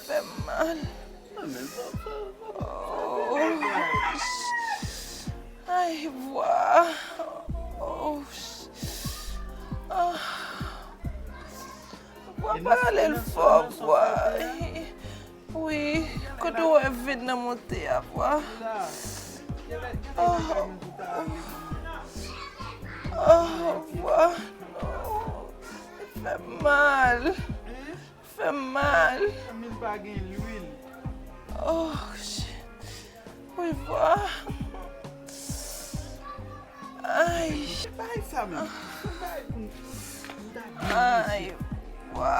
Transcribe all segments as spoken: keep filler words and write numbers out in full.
Fè m mal. Oh. Ay, vwa. Oh. Ah. Vwa, pa rale l fò, vwa. Wi, kote w wè vin nan monte a, vwa? Oh, oh, vwa, non. Li fè m mal. Fè m mal. Min pa gen lwil. Oh, shit. Wi, vwa. Ay. Bay sa, men. Bay pou m ta gen. Ay, vwa.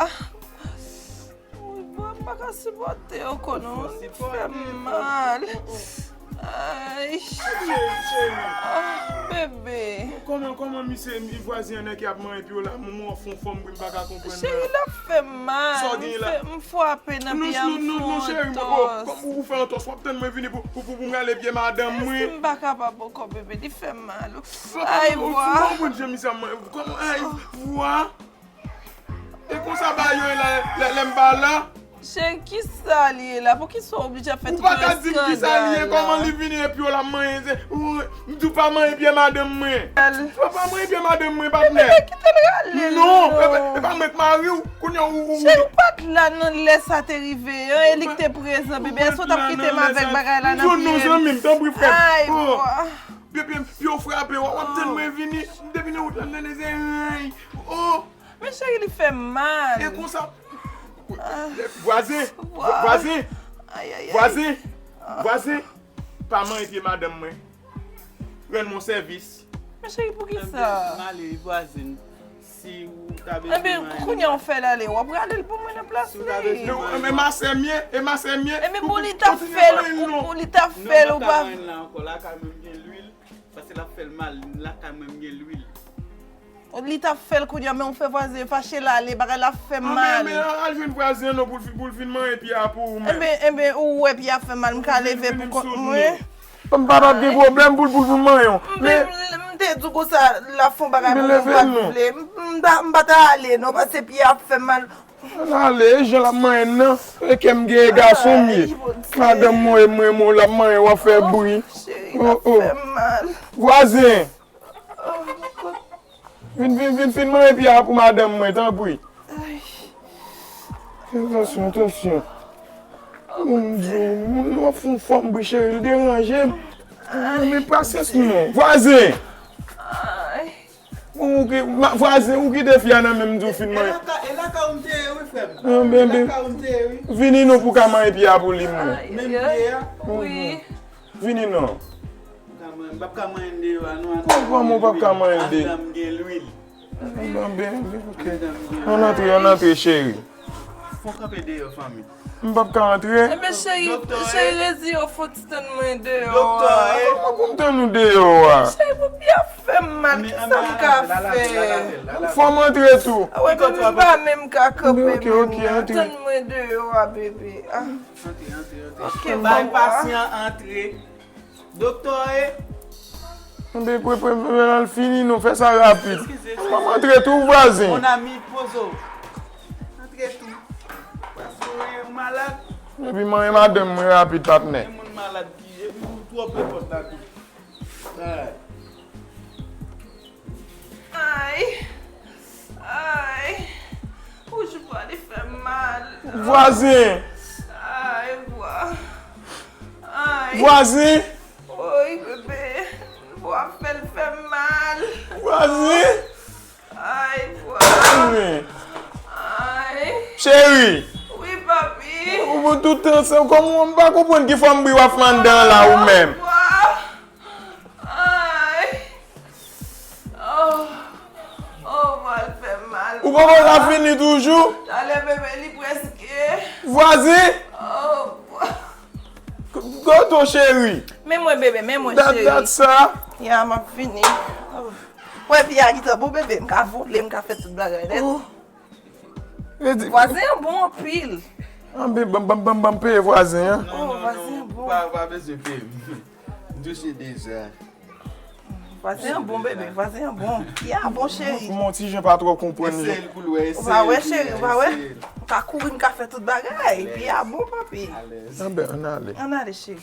Wi, vwa, m pa ka sipòte yo, konnen li fè m mal. Ay. Ah, bebe. Kòman, kòman misye, vwazen an ki ap manyen pye w la, mwen, mwen fè yon fòm bri, m pa ka konprann nan. Cheri, l ap fè m mal. Sa w genyen la? M fè, m frape nan pye a, m fè yon antòs. Non, non, non, cheri, mwen, oh, kòm ou fè antòs, w ap tann mwen vini pou, pou, pou, pou m rale pye madanm mwen. Èske m pa kapab ankò, bebe? Li fè m mal. Ay, vwa. Ou konprann jan misye ap manyen, kòman, ay, vwa. E konsa bagay yo ye la, lè, lè m pa la. Cheri, kisa li ye la? Poukisa w oblije ap fè tout yon eskandal la? Ou pa ka di m kisa li ye, kòman li vini epi w la manyen, se, ou, m di w pa manyen pye madanm mwen. Ou pa manyen pye madanm mwen, patnè. Bebe, kite l rale non. Non, e pa, e pa mwen k mari w, kounye a ou, ou. Cheri, ou pa t la nan lè sa te rive an, e li k te prezan, bebe. Èske w t ap kite m avèk bagay la nan pye m? Non, zanmi m, tanpri, frè m. Ay, vwa. Bebe, pye w frape, w ap tann mwen vini. M te vin nan wout la, m tande se ay. Oh. Men cheri, li fè m mal. E konsa. Vwazen, vwa-, vwazen, vwazen, vwazen, pa manyen pye madanm mwen. Rann mwen sèvis. Men cheri, poukisa? M ale, vwazen. Si ou ta bezwen manyen. Enben, kounye a w fè l ale, w ap rale l pou mwen nan plas li. Non, men masè m ye, e masè m ye. Enben, pou li ta fè l, pou li ta fè l, ou pa. Non, m pa ka manyen l la ankò, lakay mwen m gen lwil. Paske l ap fè l mal, lakay mwen m gen lwil. Li t ap fè l kounye a, men ou fè vwazen fache l ale, bagay la fè m mal. Anben, anben, al jwenn vwazen an non pou l fi-, pou l fin manyen pye a pou ou menm. Enben, enben, ou wè pye a fè m mal, m ka leve pou kont mwen. M pa t ap gen pwoblèm pou l, pou l, pou l manyen w. Men, m te di w konsa, l ap fè yon bagay pou mwen, m pa t vle. M, m ta, m pa ta ale non, paske pye a ap fè m mal. Ann ale, e jan l ap manyen n nan, e kè m gen, e gason m ye. Madanm mwen, e mwen, mwen, l ap manyen, w ap fè bri. Oh, oh. Vwazen! Vin, vin, vin, fin manyen pye a pou madanm mwen, tanpri. Fè atansyon, atansyon. Moun di w, moun nan fè yon fòm bri, cheri, l deranje m. Men pasyans non. Vwazen! Bon, ou ki, ma, vwazen, ou kite fi a nan men m di w fin manyen. E lakay, e lakay ou m te ye wi, frè m. Anben, e lakay ou m te ye wi. Vini non pou w ka manyen pye a pou li, mwen. Menm pye a? Wi. Vini non. M p ap ka manyen l deyò a non. Kòman ou p ap ka manyen l deyò? Anndan m gen lwil. Anben, anben, ok. Ann antre, ann antre, cheri. Fò kanpe deyò, fanmi. M p ap ka antre. Enben, cheri, cheri, rezi yo fò ti tann mwen deyò a. Doktè, kòman pou m tann ou deyò a? Cheri, pou pye a fè m mal, kisa m ka fè? Fò m antre tou. Awe, bebe, m pa menm ka kanpe menm nan. Tann mwen deyò a, bebe. Antre, antre, antre. Bay pasyan antre. Doktè, e. Anben, pre, pre, pre, al fini non, fè sa rapid. Eskize, eskize. Fò m antre tou, vwazen. Mon ami, poze w. Antre tou. Paske w malad. Epi manyen madanm mwen rapid, patnè. Gen moun malad ki, epi ou twò pre pòt la tou. Ay. Ay. Ay. Wouch, vwa, li fè m mal. Vwazen. Ay, vwa. Ay. Vwazen. Woy, bebe. Vwa fè l fè m mal. Vwazen. Ay, vwa. Vwazen. Ay. Cheri. Wi, papi. Ou bon tout tan sa, kòman m pa konprann ki fòm bri w ap fè anndan la ou menm? Vwa. Ay. Oh. Oh, vwa l fè m mal. Ou poko ka fini toujou? Talè, bebe, li prèske. Vwazen? Oh, vwa. Kote w, cheri? Men mwen, bebe, men mwen, cheri. Dat, dat sa. Ya, m ap fini. Oh. Wè, pye a gentan bon, bebe, m ka vole, m ka fè tout bagay nèt. Oh. Vwazen an bon anpil. Anben, ban m, ban m, ban m, ban m peye vwazen an. Oh, vwazen an bon. Pa, pa bezwen peye m. M touche deja. Vwazen an bon, bebe, vwazen an bon. Piya bon, cheri. Mon ti jan pa twò konprann li. Ou pa wè, cheri, ou pa wè? Ou ka kouri, m ka fè tout bagay. Piya bon, papi. Anben, ann ale. Ann ale, cheri.